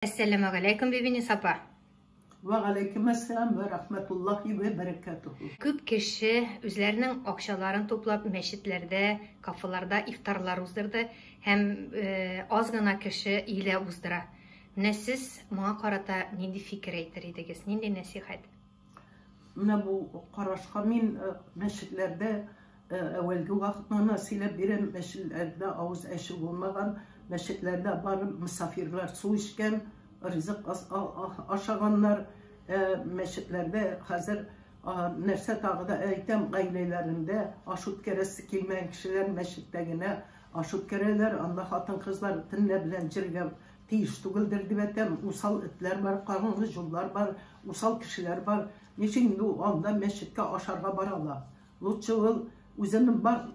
Әссәламәгаләйкүм, Бибинис апа. Вә галәйкүм әссәлам вә рәхмәтуллаһи вә бәрәкәтүһү. Күп кеше үзләренең акчаларын туплап мәчетләрдә, кафеларда ифтарлар уздырды һәм аз гына кеше өйдә уздыра. Менә сез моңа карата нинди фикер әйтер идегез, нинди нәсыйхәт? Менә бу карашка мин мәчетләрдә әүвәлге вакытны гына сөйләп бирәм, мәчетләрдә авыз әче булмаган, мәчетләрдә барып мөсафирлар су эчкән, ризык ашаганнар. Мәчетләрдә хәзер нәрсә тагы да әйтәм, гаиләләрендә аш үткәрәсе килмәгән кешеләр мәчеттә генә аш үткәрәләр, анда хатын-кызлар төнлә белән җиргә тиеш түгелдер дип әйтәм. Усал этләр бар, караңгы җоллар бар, усал кешеләр бар. Ничек инде ул анда мәчеткә ашарга бара ала? Лучше ул үзенең бар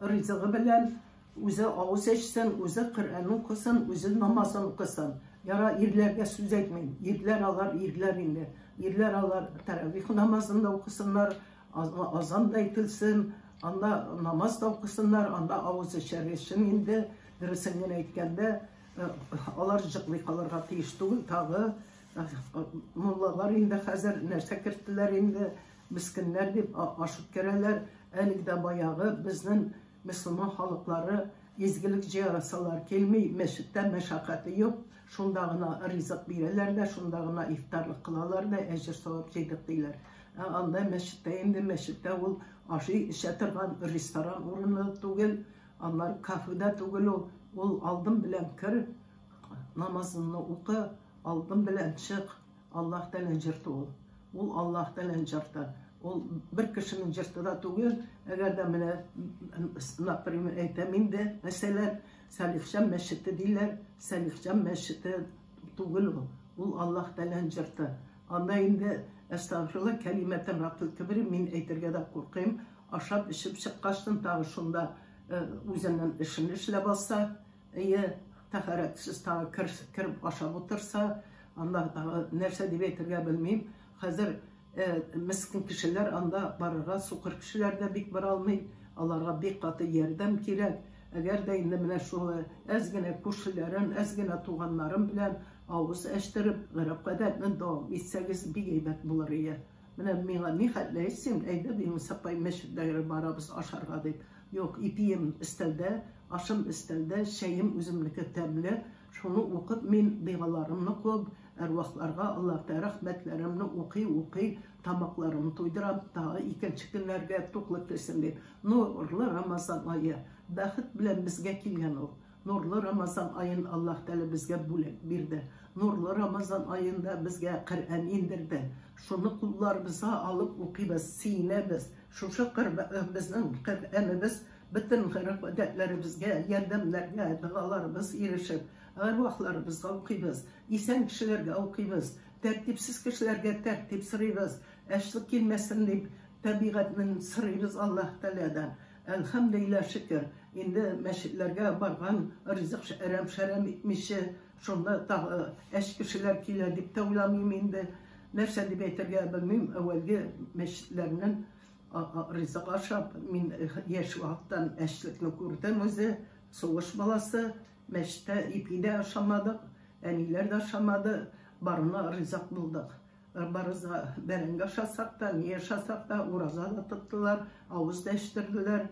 ризыгы белән үзе авыз эчсен, үзе Коръән укысын, үзе намазын укысын. Яра, ирләргә сүз әйтмим. Ирләр алар ирләр инде. Ирләр алар тәравих намазын да укысыннар, азан да әйтелсен, анда намаз да укысыннар, анда авыз эчәр өчен инде, дөресен генә әйткәндә, алар җыклый калырга тиеш түгел. Тагы муллалар инде хәзер нәрсә керттеләр инде, мескеннәр дип аш үткәрәләр. Әлеге дә баягы безнең мөселман халыклары изгелек җыярасалар килми, мәчеттә мәшәкате юк, шунда гына ризык бирәләр дә, шунда гына ифтарлык кылалар да, әҗер-савап җыйдык диләр. Ә анда мәчеттә инде, мәчеттә ул ашый эчә торган ресторан урыны түгел, аннары кафе да түгел ул. Ул алдым белән кер, намазыңны укы, алдым белән чык, Аллаһ Тәгаләнең җырты ул. Ул Аллаһ Тәгаләнең җырты. Ул бер кешенең җырты да түгел. Әгәр дә менә, например, әйтәм инде, мәсәлән, Салихҗан мәчете диләр, Салихҗан мәчете түгел ул. Ул Аллаһ Тәгаләнең җырты. Анда инде, әстәгъфирулла, кәлимәтен раббил кибри мин әйтергә дә куркыйм. Ашап, эчеп чыккачтын тагы шунда үзенең эшен эшләп алса, әйе, тәһарәтсез тагы кереп ашап утырса, анда тагы нәрсә дип әйтергә белмим. Хәзер мескен кешеләр анда барырга, сукыр кешеләр дә бик бара алмый, аларга бик каты ярдәм кирәк. Әгәр дә инде менә шулай әз генә күршеләрен, әз генә туганнарын белән авыз әчтереп, гореф-гадәтне дәвам итсәгез, бик әйбәт булыр иде. Менә миңа ни хәтле әйтсен, әйдә, Бибинис апай, мәчетләргә барабыз ашарга дип. Юк, ипием өстәлдә, ашым өстәлдә, чәем үземнеке тәмле. Шуны укып, мин догаларымны кылып, әрвахларга Аллаһ Тәгалә рәхмәтләремне укый-укый, тамакларымны туйдырам, тагы икенче көннәргә туклык килсен дип. Нурлы Рамазан ае бәхет белән безгә килгән ул. Нурлы Рамазан аен Аллаһ Тәгалә безгә бүләк бирде. Нурлы Рамазан аенда безгә Коръән индерде. Шуны кулларыбызга алып укыйбыз, сөенәбез. Шушы безнең Коръәнебез бөтен гореф-гадәтләребезгә, ярдәмнәргә, догаларыбыз ирешеп, әрвахларыбызга укыйбыз, исән кешеләргә укыйбыз, тәртипсез кешеләргә тәртип сорыйбыз, ачлык килмәсен дип табигатьнең сорыйбыз Аллаһ Тәгаләдән. Әлхәмдүлилләһ, шөкер, инде мәчетләргә барган ризык әрәм-шәрәм итмичә, шунда тагы әч кешеләр килә дип тә уйламыйм инде. Нәрсә дип әйтергә белмим, әүвәлге мәчетләрнең ризык ашап, мин яшь вакыттан әчлекне күрдем үзе, сугыш баласы, мәчеттә ипи дә ашамадык, әниләр дә ашамады, барына ризык булдык. Барыбыз да бәрәңге ашасак та, ни ашасак та, ураза да тоттылар, авыз да эчтерделәр.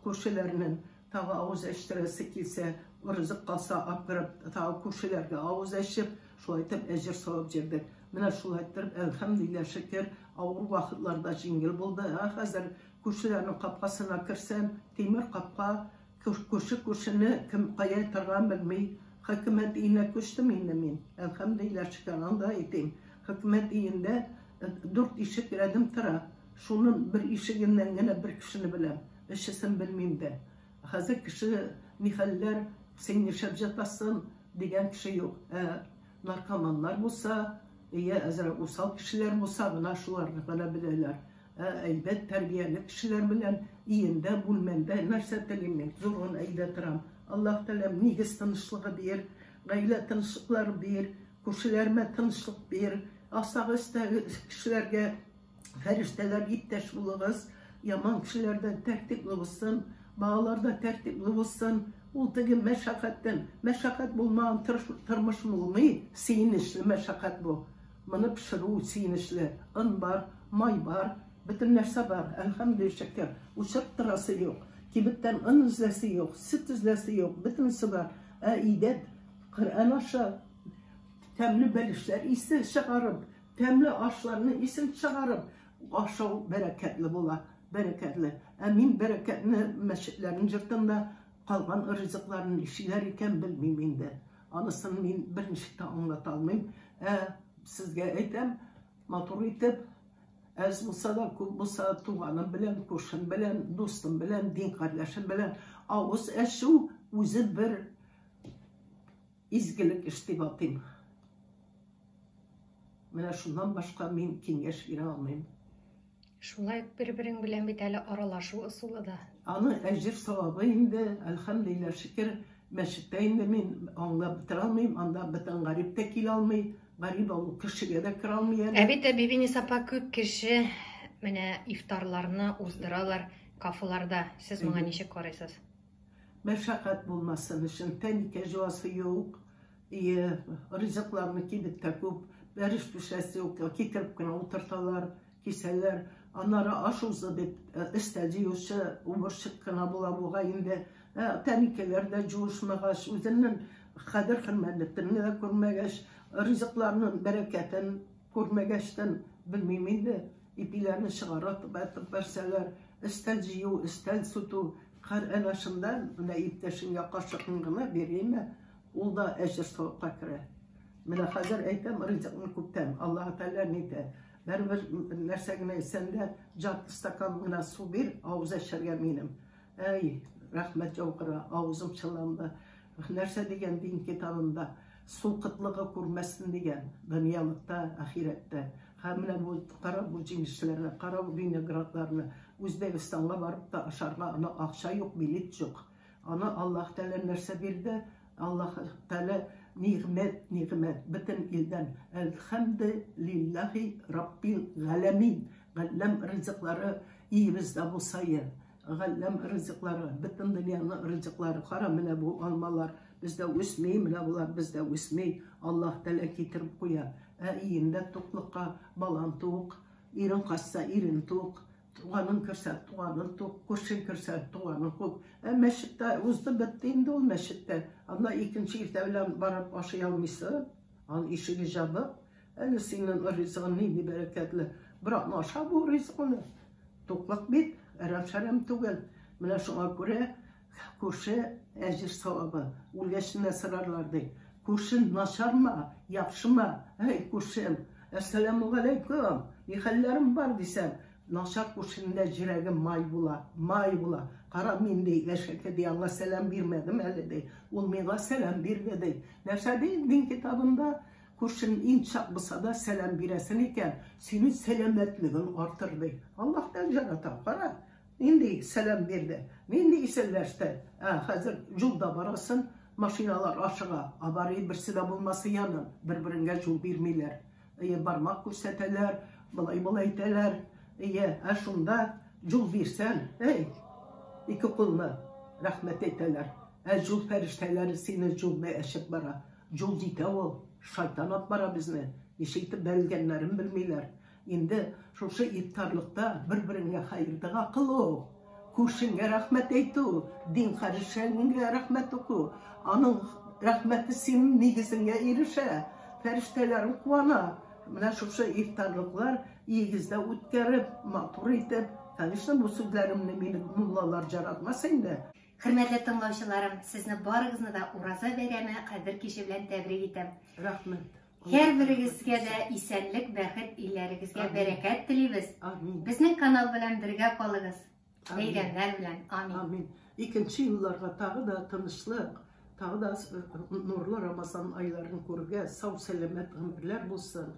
Күршеләрнең тагы авыз эчтерәсе килсә, ризык калса, апкырып, тагы күршеләргә авыз эчеп, шулай итеп әҗер-савап җирдек. Менә шулай иттереп, әлхәмдүлилләһ, шөкер, авыр вакытларда җиңел булды. Ә хәзер күршеләрнең капкасына керсәм, тимер капка, Күрше күршене кем кая торганын белми. Хөкүмәт өенә күчтем инде мин. Әлхәмдүлилләһ, шөкер, анда әйтим. Хөкүмәт өендә дүрт ишек рәдем тора. Шуның бер ишегеннән генә бер кешене беләм. Өчесен белмим дә. Хәзер кеше нихәлләр, син нишләп җатасың, дигән кеше юк. Ә наркоманнар булса, йә әзрәк усал кешеләр булса гына шуларны гына беләләр. Ә әйбәт тәрбияле кешеләр белән өемдә, бүлмәмдә нәрсә телим мин? Зур гына өйдә торам. Аллаһ Тәгаләм нигез тынычлыгы бир, гаилә тынычлыклары бир, күршеләремә тынычлык бир. Астагы өстәге кешеләргә фәрештәләр иптәш булыгыз. Яман кешеләрдән тәртипле булсын, балалар да тәртипле булсын. Ул теге мәшәкатьтән, мәшәкать булмаган тормыш булмый, сөенечле мәшәкать бу. Моны пешерү сөенечле. Он бар, май бар, бөтен нәрсә бар. Әлхәмдүлилләһ, шөкер. Учып торасы юк. Кибеттән он эзләсе юк, сөт эзләсе юк, бөтенесе бар. Ә өйдә Коръән аша тәмле бәлешләр исе чыгарып, тәмле ашларны исен чыгарып, ашау бәрәкәтле була, бәрәкәтле. Ә мин бәрәкәтне мәчетләрнең җыртында калган ризыкларын нишиләр икән белмим инде. Анысын мин берничек тә аңлата алмыйм. Ә сезгә әйтәм, матур итеп, әз булса да, күп булса да, туганым белән, күршем белән, дустым белән, дин кардәшем белән авыз ачу үзе бер изгелек эш дип атыйм. Менә шуннан башка мин киңәш бирә алмыйм. Шулай ук бер-берең белән бит әле аралашу ысулы да. Аны әҗер савабы инде, әлхәмдүлилләһ, шөкер, мәчеттә инде мин аңлап бетерә алмыйм, анда бөтен гарип тә килә алмый, гарип ул кешегә дә керә алмый әле. Ә бит Бибиниса апа, күп кеше менә ифтарларны уздыралар кафеларда. Сез моңа ничек карыйсыз? Мәшәкать булмасын өчен тәнкә җуасы юк, ие, ризыкларны кибеттә күп, бәреш пешәсе юк, китереп кенә утырталар, кисәләр. Аннары аш узды дип, өстәл җыючы уборщик кына була бугай инде. Тәнкәләр дә җуышмагач, үзенең кадер-хөрмәтен дә күрмәгәч, ризыкларның бәрәкәтен күрмәгәчтен, белмим инде, ипиләрне чыгарып атып бәрсәләр, өстәл җыю, өстәл сүтү, Коръән ашында менә иптәшеңгә кашыкны гына бирәйме, ул да әҗер савапка керә. Менә хәзер әйтәм, ризыкны күптән, Аллаһы Тәгалә нитә. Бәрбер нәрсә генә әйтсәм дә, жарты стакан гына су бир, авыз эчәргә минем. Әй, рәхмәт яугыра, авызым чыланды. Нәрсә дигән дин китабында? Су кытлыгы күрмәссен дигән, дөньялыкта, ахирәттә. Һәм менә бу кара бу җимешләрне, кара бу виноградларны Үзбәкстанга барып та ашарга аны акча юк, билет юк. Аны Аллаһ Тәгалә нәрсә бирде? Аллаһ Тәгалә нигъмәт, нигъмәт бөтен илдән. Әлхәмдүлилләһи раббил галәмин. Галәм ризыклары иебездә булсае. Галәм ризыклары, бөтен дөньяның ризыклары. Кара менә бу алмалар бездә үсми, менә болар бездә үсми. Аллаһ Тәгалә китереп куя. Ә иендә туклыкка балан тук, ирең качса ирең тук, туганың керсә туганың тук, күршең керсә туганың күп. Ә мәчеттә узды бетте инде ул мәчеттә. Анда икенче иртә белән барып ашый алмыйсың. Аның ишеге җабык. Әле синең ризыгың нинди бәрәкәтле. Беракны аша бу ризыкны. Туклык бит, әрәм-шәрәм түгел. Менә шуңа күрә күрше әҗер савабы. Үлгәченә сорарлар ди. Күршең начармы, яхшымы? Әй, күршем, әссәламү галәйкүм, ни хәлләрең бар дисәм, начар күршенең дә җөрәге май була, май була. Кара мин ди, әшәке ди, аңа сәлам бирмәдем әле ди. Ул миңа сәлам бирде ди. Нәрсә ди дин китабында? Күршең иң чак булса да сәлам бирәсең икән, синең сәламәтлегең артыр ди. Аллаһ та ярата, кара. Нинди сәлам бирде, нинди исәнләште. Ә хәзер юлда барасың, машиналар ашыга, авария берсе дә булмасы янын, бер-береңгә юл бирмиләр. Әйе, бармак күрсәтәләр, болай-болай әйтәләр. Әйе, ә шунда юл бирсәң, әй, ике кулны рәхмәт әйтәләр. Ә юл фәрештәләре сине юлны әчеп бара. Юл җитә ул, шайтан алып бара безне. Ничек итеп бәрелгәннәрен белмиләр. Инде шушы ифтарлыкта бер-береңә хәер дога кылу, күршеңгә рәхмәт әйтү, дин кардәшеңгә рәхмәт уку, аның рәхмәте синең нигезеңә ирешә, фәрештәләрең куана. Менә шушы ифтарлыклар өегездә үткәреп, матур итеп, конечно, бу сүзләремне мине муллалар яратмас инде. Хөрмәтле тыңлаучыларым, сезне барыгызны да Ураза бәйрәме, Кадер киче белән тәбрик итәм. Рәхмәт. Һәрберегезгә дә исәнлек, бәхет, илләрегезгә бәрәкәт телибез. Амин. Безнең канал белән бергә калыгыз. Амин. Бәйрәмнәр белән. Амин. Амин. Икенче елларга тагы да тынычлык, тагы да нурлы Рамазан айларын күрергә сау сәламәт гомерләр булсын.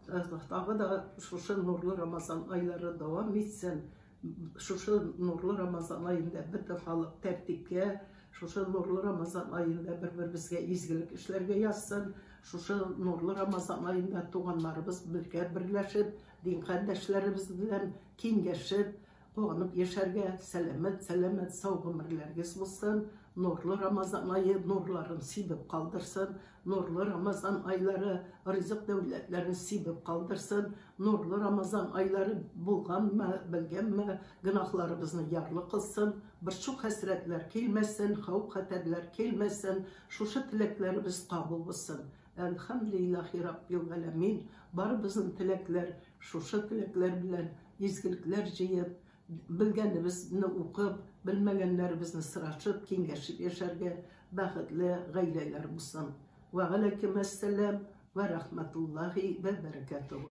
Тагы да шушы нурлы Рамазан айлары дәвам итсен. Шушы нурлы Рамазан аенда бөтен халык тәртипкә, шушы нурлы Рамазан аенда бер-беребезгә изгелек эшләргә язсын. Шушы нурлы Рамазан аенда туганнарыбыз бергә берләшеп, дин кардәшләребез белән киңәшеп, куанып яшәргә, сәламәт, сәламәт, сау гомерләрегез булсын. Нурлы Рамазан ае нурларын сибеп калдырсын. Нурлы Рамазан айлары ризык дәүләтләрен сибеп калдырсын. Нурлы Рамазан айлары булганмы, белгәнме, гөнаһларыбызны ярлы кылсын. Борчу хәсрәтләр килмәсен, хәвеф-хәтәрләр килмәсен. Шушы теләкләребез кабул булсын. Әлхәмдүлилләһи раббил галәмин. Барыбызның теләкләр шушы теләкләр белән изгелекләр җыеп, белгәнебезне укып, белмәгәннәребезне сорашып, киңәшеп яшәргә бәхетле гаиләләр булсын. Вә галәйкүмәссәлам вә рахматуллаһи вә бәрәкәтүһ.